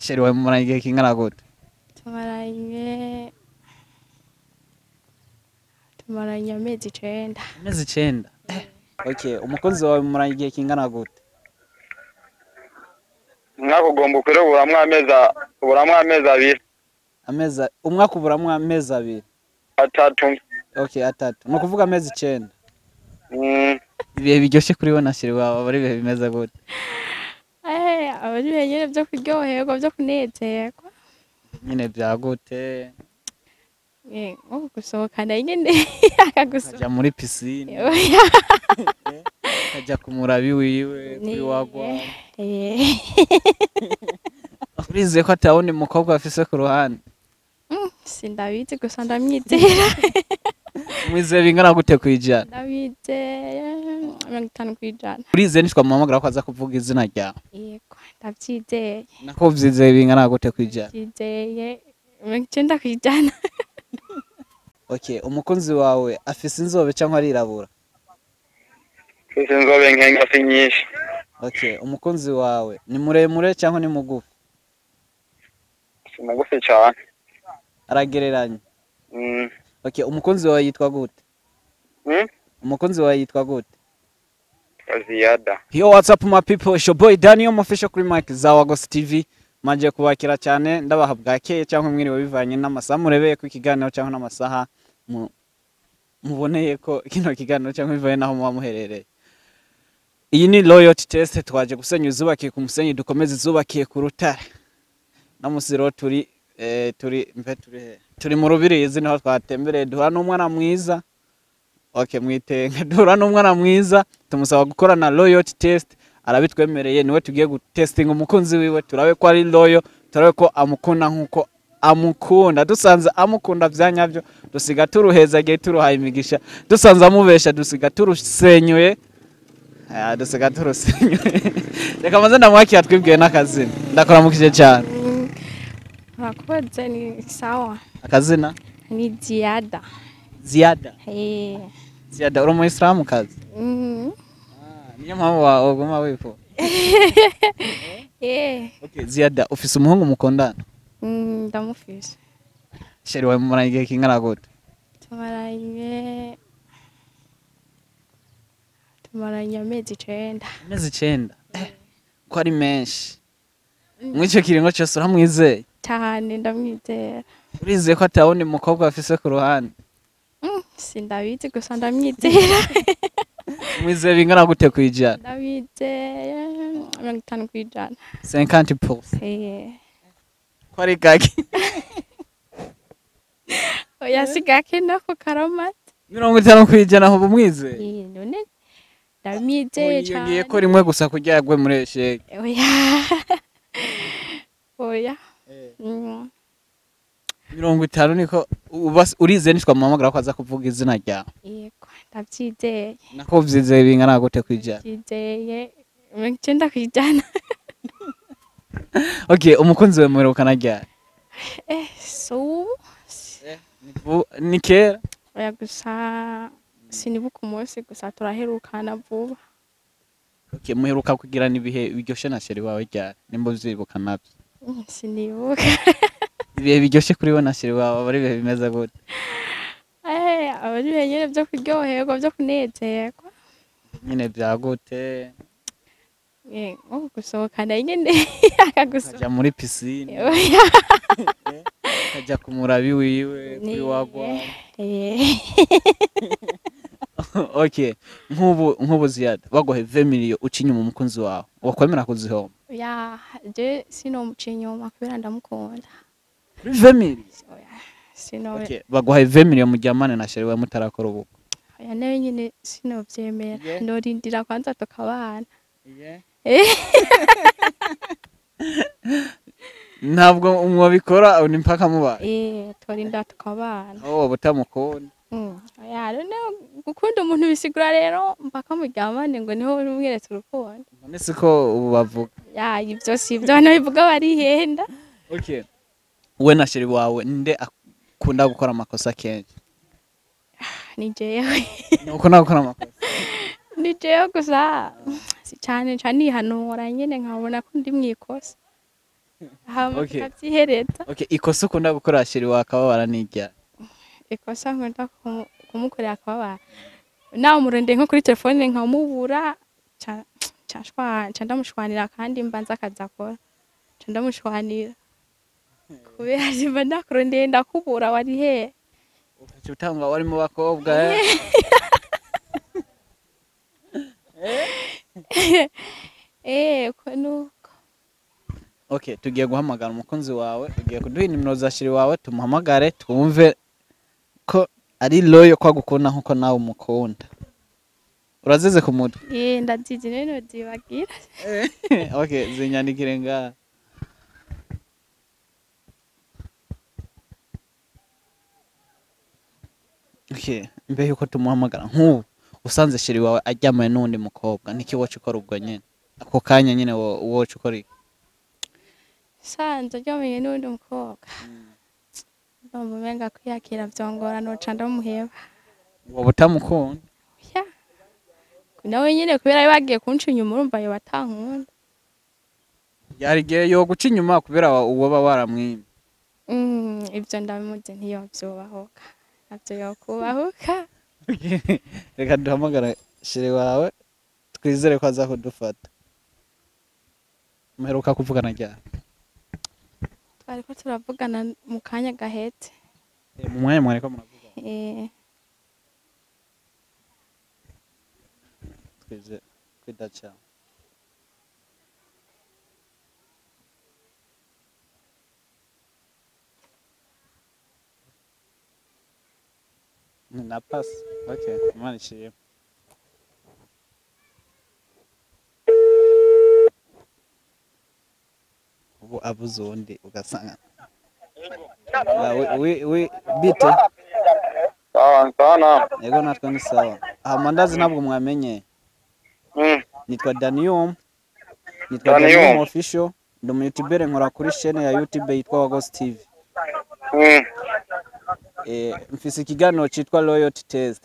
Chéri wawe mumaranye igihe kingana gute? Tumaranye amezi 9. Amezi 9. Okay, umukunzi wawe mumaranye igihe kingana gute? Umwaka ugomba ukwire uburamwo amezi 2. Amezi umwaka uburamwo amezi 2. 3. Okay, 3. Ni ukuvuga amezi 9. Ibihe biryoshe kuri we na chéri wawe aba ari ibihe bimeze gute? Aba ari ibihe nyene vyo kuryoherwa, vyo kunezerwa. Nyene vya gute? Nko gusohokana nyene akagusohoka. Kaja muri piscine. Kaja ku murabi wiwe kuri wagwa. Urizeye ko atawundi mukobwa afise ku ruhande? Sindabizi gusa ndamwizera. Mwizeye bingana gute kwijana? Ndabizeye 50%. Urizeye nitwamuhamagara ko aza kuvuga izina ryawe? Yego, ndavyizeye. Nako uvyizeye bingana gute kwijana? Ndavyizeye 90%. Okay, umukunzi wawe afise inzobe canke arirabura? Afise inzobe nkenga si nyinshi. Okay, umukunzi wawe ni muremure canke ni mugufi? Si mugufi cane. Aragereranya. Okay, umukunzi wawe yitwa gute? Umukunzi wawe yitwa gute? Ziyada. Yo, what's up my people? It's your boy Daniel Mofisho kuri mic za Wagos TV. Manje kubakira cyane ndabaha bwakeye cyangwa mwiriwe bivanye n'amasaha murebeye ku kiganiro cyangwa n'amasaha muboneye ko kino kiganiro cyangwa bivanye naho muba muherereye. Iyi ni loyalty test, twaje gusenya izubakiye ku musenyi dukomeze izubakiye ku rutare. Namusiro turi turi mpe turi he? Turi mu Rubirizi niho twatembereye duhura n'umwana mwiza. Okay, mwitenga duhura n'umwana mwiza tumusaba gukorana loyalty test, arabitwemereye. Niwe tugiye gutestinga umukunzi wiwe turabe ko ari loyal, turabe ko amukunda nkuko amukunda. Dusanze amukunda vyanyavyo dusiga turuhezagiye turuhaye imigisha, dusanze amubesha dusiga turusenyuye. Dusiga turusenyuye. Reka maze ndamwakira twibwiye n'akazina. Ndakuramukije cyane. Murakoze, ni sawa. Akazina? Ni Ziyada. Ziyada? Ziyada, uri umuyisilamu kazi? Niyo mpamvu waguma wifuza. Okay, Ziyada, ufise umuhungu mukundana? Ndamufise. Chéri wawe mumaranye igihe kingana gute? Tumaranye amezi 9. Amezi 9? Ko ari menshi. Mw'ico kiringo cose uramwizeye? Cyane, ndamwizera. Urizeye ko atawundi mukobwa afise ku ruhande? Sindabizi gusa ndamwizera. Mwizeye bingana gute kwijana? Ndabizeye 50%. 50%. Ko ari gake? Oya, si gake nako karamata. 50% aho umwizeye? None ndamwizeye cyane. Ngiye ko rimwe gusa kurya yagwe muri esheke. Oya. Oya. 50 niko urizeye nitwamuhamagara ko aza kuvuga izina ryawe? Yego, ndavyizeye. Nako uvyizeye bingana gute kwijana? Ndavyizeye 90%. Okay, umukunzi wawe muherukana ryari? So ni kera? Oya, gusa sinibuka umunsi, gusa turaherukana vuba. Okay, muheruka kugirana ibihe biryoshe na chéri wawe ryari? Nimba uvyibuka navyo. Sinibuka. Ibihe biryoshe kuri we na chéri wawe aba ari ibihe bimeze gute? Aba ari ibihe nyene vyo kuryoherwa, vyo kunezerwa. Nyene vya gute? Nko gusohokana nyene akagusohoka. Kaja muri piscine. Kaja ku murabi wiwe kuri wagwa. Okay, nkubu Ziyada baguhe 20 million uca inyuma umukunzi wawe, wakwemera kuzihomba? Oya, je sinomuca inyuma kubera ndamukunda. Kuri 20 million? Oya, sino. Okay, baguhaye 20 million muryamane na chéri wawe mutarakora ubukwe. Oya, nawe nyene sinovyemera. Norindira kwanza tukabana. Ntabwo mwabikora ni mpaka mubaye. Twarinda tukabana. Oh, butamukunda. Oya, none gukunda umuntu bisigura rero mpaka muryamane ngo niho umweretse urukundo. None siko ubu bavuga. Ya, ivyo si ivyo abantu bivuga barihenda. Okay. We na chéri wawe nde akunda gukora amakosa kenshi? Ni jewe. Ni ukunda gukora amakosa? Ni jewe gusa. Si cyane cyane nihanura nyene nkabona ko ndi mwikosa. Hama Okay. tukavyihereza. Okay, ikosa ukunda gukora chéri wakababara n'irya? Ikosa nkunda kumukorera akababara, nawe murondeye nko kuri telefone nkamubura, ca ndamushwanira, kandi mbanza akazi akora, ca ndamushwanira kubera mba ndakurondeye ndakubura, wari hehe? Ugaca utanga wari mu bakobwa, eh? Ko nuko. Okay, tugiye guhamagara umukunzi wawe, ugiye kuduha inimero za chéri wawe, tumuhamagare twumve ko ari loyal, ko agukunda nkuko nawe umukunda. Urazize ku mutwe? Ndazizi, none nozibagira? Okay, zinyandikire ngaha. Okay, mbe yuko tumuhamagara, nk'ubu usanze chéri wawe aryamanye n'uwundi mukobwa, niki woca ukora ubwo nyene, ako kanya nyene, woca ukora iki? Sanze aryamanye n'uwundi mukobwa, ndumva umenga kwiyakira vyongora, noca ndamuheba. Woba utamukunda? Ya, nawe nyene kubera bagiye kunca inyuma, urumva yoba atankunda. Yari igihe yo guca inyuma kubera uwoba waramwimye. Ivyo ndabimuzi, ntiyovyubahuka, navyo yokubahuka. Reka duhamagara chéri wawe, twizere ko aza kudufata. Muheruka kuvugana ryari? Twariko turavugana mu kanya gahetse. Mu mwanya mwariko muravugana? Eh. Twizere kwidaca. Na pass. Okay, Imana ishimwe. Ubu abuze uwundi ugasanga. Ah, oui, bite? Sawa sana. Yego, natwe ni sawa. Amandazi ntabwo mwamenye. Nitwa Danium. Nitwa Danium. Danium Official. Ndi umu YouTuber, nkora kuri chaîne ya YouTube yitwa Wagos TV. Mfise ikiganiro citwa Loyalty Test.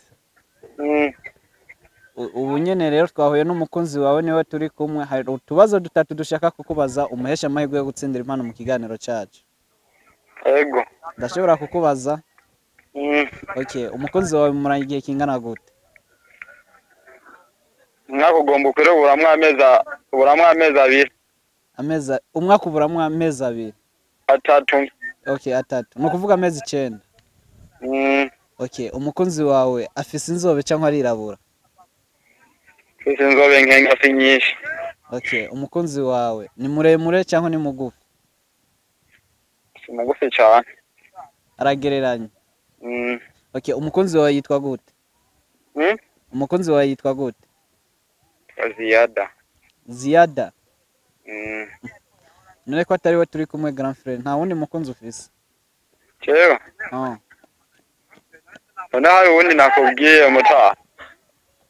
Ubu nyene rero twahuye n'umukunzi wawe, niwe turi kumwe. Hari utubazo dutatu dushaka kukubaza, umuhesha amahirwe yo gutsindira impano mu kiganiro cacu. Ego. Ndashobora kukubaza? Okay, umukunzi wawe mumuranye igihe kingana gute? Umwaka ugomba ukwire, uburamwo amezi 2. Amezi, umwaka uburamwo amezi 2? 3. Okay, 3. Ni ukuvuga amezi 9. Okay, umukunzi wawe afise inzobe cyangwa arirabura? Mfise inzobe nkenga, si nyinshi. Okay, umukunzi wawe ni muremure cyangwa ni mugufi? Si mugufi cane. Aragereranya. Okay, umukunzi wawe yitwa gute? Umukunzi wawe yitwa gute? Ziyada. Ziyada. None ko atari we turi kumwe, grand frère, nta wundi mukunzi ufise? Jewe? Oh. None hari uwundi nakubwiye mutaha?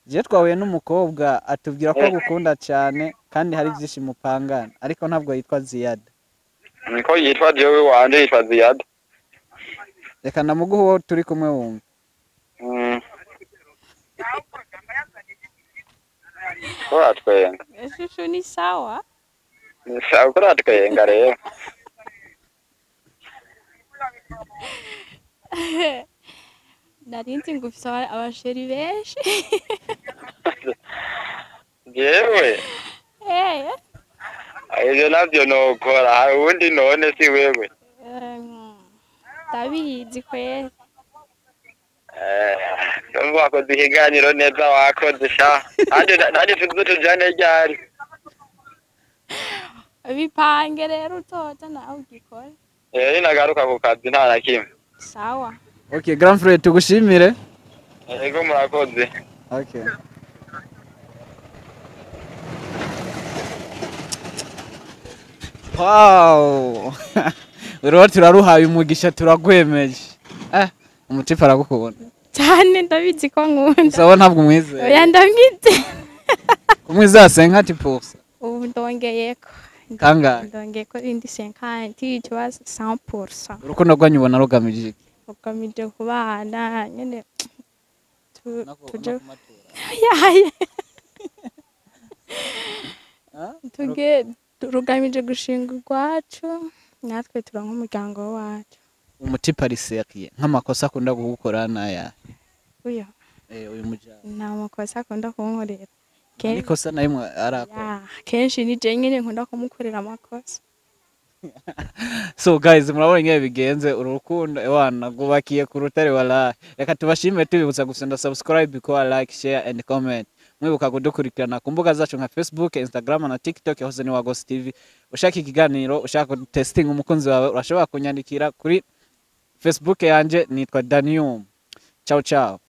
Je, twahuye n'umukobwa atubwira ko agukunda cyane kandi hari byinshi mupangana, ariko ntabwo yitwa Ziyada. Niko yitwa, jewe wanje yitwa Ziyada. Reka ndamuguha uwo turi kumwe wumva. Uratwenga. Shushu, ni sawa. Ni sawa, uko uratwenga rero. Nari nzi ngo ufise aba chéri benshi. Jewe? Eh. Ivyo navyo nokora, hari uwundi none si wewe? Ndabizi kweri. Eh, ndumva wakoze ikiganiro neza, wakoze sha. Nanjye tuze tujane ryari? Bipange rero, uzoza nawe ugikore. Eh, ninagaruka ku kazi, nta na kimwe. Sawa. Okay, grand frère, tugushimire. Ego, murakoze. Okay. Wow! Rero turaruhaye umugisha, turagwemeje. Umutipe aragukubona. Cyane, ndabizi ko nkunda. Sawa, ntabwo umwizeye. Oya, ndamwizeye. Kumwizera 50%. Ubu ndongeyeko. Kangahe? Ndongeyeko indi 50, tuba 100%. Urukundo rwanyu ubona rugamije iki? Rugamije kubana nyene, tuje yaye tuge Rugamije gushinga urwacu, natwe turonka umuryango wacu. Umuti ari sérieux, nk'amakosa akunda kugukora naya? Uyo? Uyu mujama. Nta makosa akunda kunkorera. Nikosa na rimwe arakora? Ya, kenshi ni je nyene nkunda kumukorera amakosa. So guys, murabona ingene bigenze. Uru rukundo ewana rwubakiye ku rutare, walahi. Reka tubashime, tubibutsa gusenda subscribe, ko like, share and comment. Mwibuka kudukurikirana ku mbuga zacu nka Facebook, Instagram na TikTok, hose ni Wagos TV. Ushaka ikiganiro, ushaka testing umukunzi wawe, urashobora kunyandikira kuri Facebook yanje, nitwa Danium. Ciao ciao.